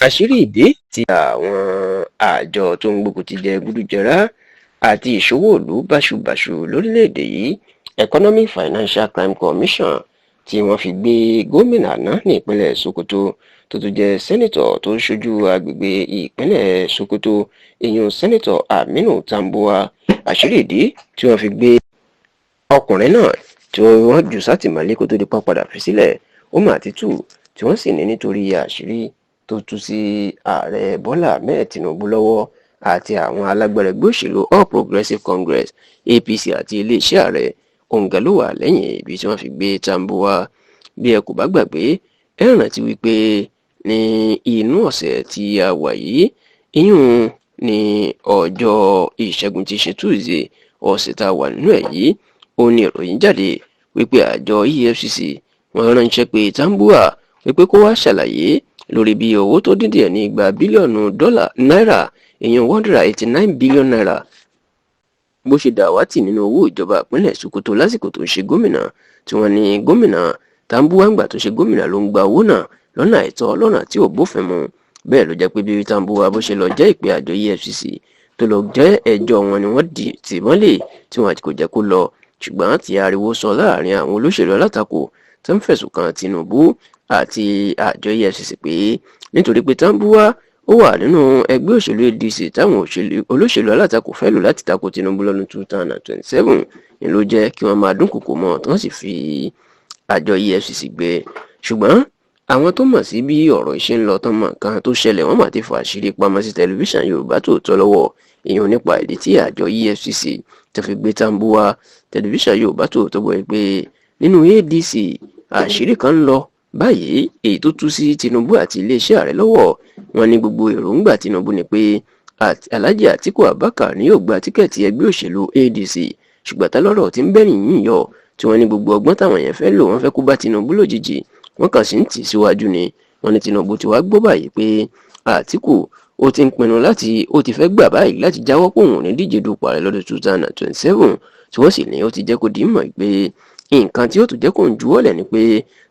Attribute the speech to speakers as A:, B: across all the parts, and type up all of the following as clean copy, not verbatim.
A: Àṣírí ìdí tí àwọn àjọ tó ń gbógun ti jẹgúdújẹrá àti ìṣowó ìlú báṣubàṣu lórílẹ̀‐èdè yìí, Economic Financial Crime Commission, tí wọ́n fi gbé gómìnà àná ní ìpínlẹ̀ Sokoto, tó tún jẹ́ senator tó ń ṣojú agbègbè ìpínlẹ̀ Sokoto, ìyún Senator Aminu Tambuwal. Àṣírí ìdí tí wọ́n fi gbé ọkùnrin náà tí wọ́n jù sátìmọ́lé kó tó di pa padà fi sílẹ̀, ó mà ti tú, tí wọ́n sì ní nítorí àṣírí tó tú sí Ààrẹ Bọ́lá Ahmed Tinubu lọ́wọ́ àti àwọn alágbára ẹgbẹ́ òṣèlú All Progressives Congress, APC, àti iléeṣẹ́ ààrẹ òǹgà ló wà lẹ́yìn ibi tí wọ́n fi gbé Tambuwal. Bí ẹ kò bá gbàgbé, ẹ rántí wípé ní inú ọ̀sẹ̀ tí a wà yìí, ìyún ní ọjọ́ Ìṣẹ́gun tí ṣe Tuesday ọ̀sẹ̀ tá a wà nínú ẹ̀ yìí, ó ní ìròyìn jáde wípé àjọ EFCC wọ́n ránṣẹ́ pé Tambuwal wípé kó wá ṣàlàyé lórí bí owó tó dín díẹ̀ ní 200 bílíọ̀nù dọ́là náírà, ìyẹn ₦189 billion, bó ṣe dàwátì nínú owó ìjọba ìpínlẹ̀ Sokoto lásìkò tó ń ṣe gómìnà, tí wọ́n ní gómìnà Tambuwal ńgbà tó ṣe gómìnà ló ń gba owó náà lọ́nà àìtọ́, lọ́nà tí ò bófin mu. Bẹ́ẹ̀ ló jẹ́ pé bí Tambuwal bó ṣe lọ jẹ́ ìpè àjọ EFCC tó lọ jẹ́ ẹjọ́ wọn ni wọ́n dì tì mọ́lẹ̀ tí wọn kò jẹ́ kó lọ, ṣùgbọ́n tí ariwo sọ láàrin àwọn olóṣèlú alátakò tó ń fẹ̀sùn kan Tinubu àti àjọ EFCC pé nítorí pé Tambuwal ó wà nínú ẹgbẹ́ òṣèlú ADC táwọn olóṣèlú alátakò fẹ́ lò láti tako Tinubu lọ́dún 2027 ni ló jẹ́ kí wọ́n máa dúnkòkò mọ́, tí wọ́n sì fi àjọ EFCC gbé. Ṣùgbọ́n àwọn tó mọ̀ sí bí ọ̀rọ̀ ìṣe ń lọ tán mọ̀ nǹkan tó ṣẹlẹ̀, wọ́n mà ti fà àṣírí pamọ́ sí Tẹlifíṣàn Yorùbá Tòótọ́ lọ́wọ́, ìyẹn nípa ìdí tí àjọ EFCC tó fi gbé Tambuwal. Tẹlifíṣàn Yorùbá Tòótọ́ gbọ́ pé nínú ADC àṣírí kan ń lọ báyìí, èyí tó tú sí Tinubu àti iléeṣẹ́ ààrẹ lọ́wọ́. Wọn ní gbogbo èròǹgbà Tinubu ni pé Alhaji Atiku Abubakar ni yóò gba ticket ẹgbẹ́ òṣèlú ADC, ṣùgbọ́n tá lọ́rọ̀ tí ń bẹ́rìn yìí yọ, tí wọ́n ní gbogbo ọgbọ́n táwọn yẹn fẹ́ lò, wọ́n fẹ́ kó bá Tinubu lójijì, wọ́n kàn sí ń tì síwájú ni. Wọ́n ní Tinubu ti wá gbọ́ báyìí pé Àtíkù ó ti ń pinnu láti ó ti fẹ́ gbà báyìí láti jáwọ́ pòun ní díje dupò ààrẹ lọ́dún 2027, tí wọ́n sì ní ó ti jẹ́ kó di mọ̀ pé nǹkan tí ó tún jẹ́ kó ń juwọ́lẹ̀ ni pé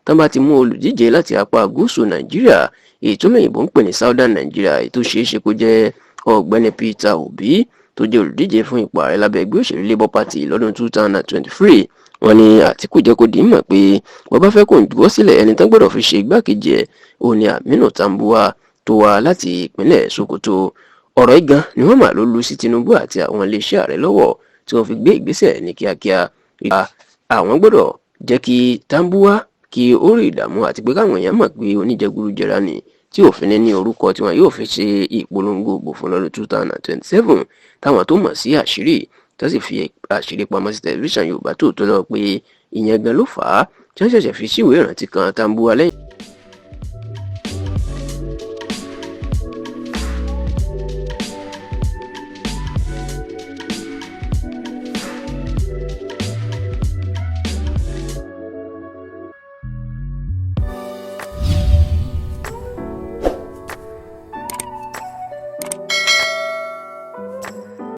A: tán bá ti mú olùdíje láti apá gúúsù Nàìjíríà, èyí tó lóyìnbó ń pè ní Southern Nigeria, èyí tó ṣeé ṣe kó jẹ́ Ọ̀gbẹ́ni Peter Obi, tó jẹ́ olùdíje fún ipò ààrẹ lábẹ́ ẹgbẹ́ òṣèlú Labour Party lọ́dún 2023. Wọ́n ní Àtìkù jẹ́ kó di mọ̀ pé wọ́n bá fẹ́ kó ń juwọ́ sílẹ̀, ẹni tán gbọ́dọ̀ fi ṣe igbákejì ẹ̀ òun ni Aminu Tambuwal tó wá láti ìpínlẹ̀ Sokoto. Ọ̀rọ̀ igan ni wọ́n mà ló lu sí Tinubu àti àwọn iléeṣẹ́ ààrẹ lọ́wọ́ tí wọ́n fi gbé ìgbésẹ̀ ní kíákíá. Àwọn gbọ́dọ̀ jẹ́ kí Tambuwal kí ó rí ìdààmú àti pé káwọn èèyàn mọ̀ pé oníjẹgúdújẹrá ni, tí òfin ní orúkọ tí wọn yóò fi ṣe ìpolongo ìbò fún lọ́dún 2027. Táwọn tó mọ̀ sí àṣírí tó sì fi àṣírí pamọ́ sí Tẹlifíṣàn Yorùbá Tòótọ́ lọ́wọ́ pé ìyẹn gan ló fà á tí wọ́n ṣẹ̀ṣẹ̀ fi síwèé ìrántí kan Tambuwal lẹ́yìn.